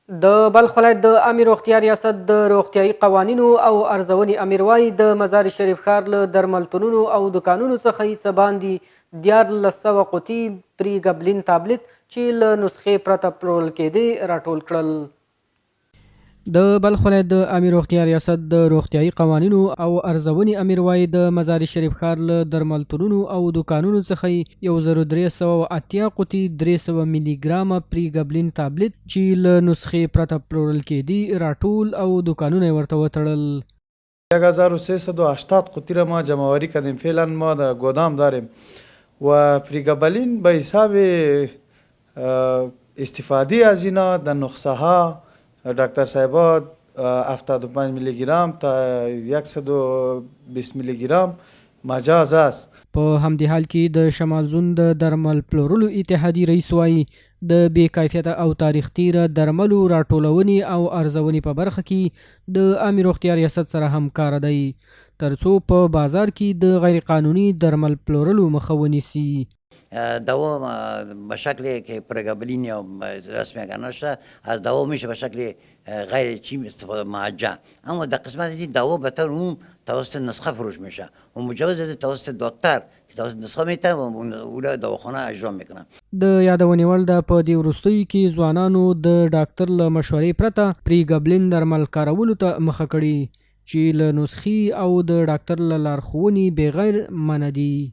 د بلخ ولایت د عامې روغتیا ریاست د روغتیايي قوانینو او ارزونې امیر وايي، د مزار شریف ښار له درملتونونو او دوکانونو څخه یې څه باندې 1300 قوطي پریګبلین تابلیت چې له نسخې پرته پلورل کېدې، راټول کړل. د بلخ ولایت د عامې روغتیا ریاست د روغتیايي قوانینو او ارزونې امیر وايي، د مزار شریف ښار له درملتونونو او دوکانونو څخه یې 1380 قوطي 300 ملي ګرامه پریګبلین تابلیت چې له نسخې پرته پلورل کېدې، راټول او دوکانونه یې ورته وتړل. 1380 قوطی را ما جمع آوری کردیم، فعلا ما در گودام داریم و فریگابالین به حساب استفاده از اینا در نسخه ها دکتر صاحبا 75 میلی گرم تا 120 میلی گرم مجاز است. په همدې حال کې د شمال زون د درمل پلورلو اتحادیې رئیس وايي، د بې کیفیته او تاریخ تېره درملو راټولونې او ارزونې په برخه کې د عامې روغتیا ریاست سره همکاره دی، ترڅو په بازار کې د غیرقانوني درمل پلورلو مخه ونیسي. دوا به شکل که پرگابلین یا رسمی اگر نشه از دوا میشه به شکل غیر چی استفاده موجه، اما در قسمت از دوا به طور عموم توسط نسخه فروش میشه و مجوز از توسط دکتر که توسط نسخه میته و او را دواخانه اجرا میکنه. د یادونې وړ ده، په دې وروستیو کې ځوانانو د ډاکتر له مشورې پرته پریګبلین درمل کارولو ته مخه کړې، چې له نسخې او د ډاکتر له لارښوونې بغیر منع دي.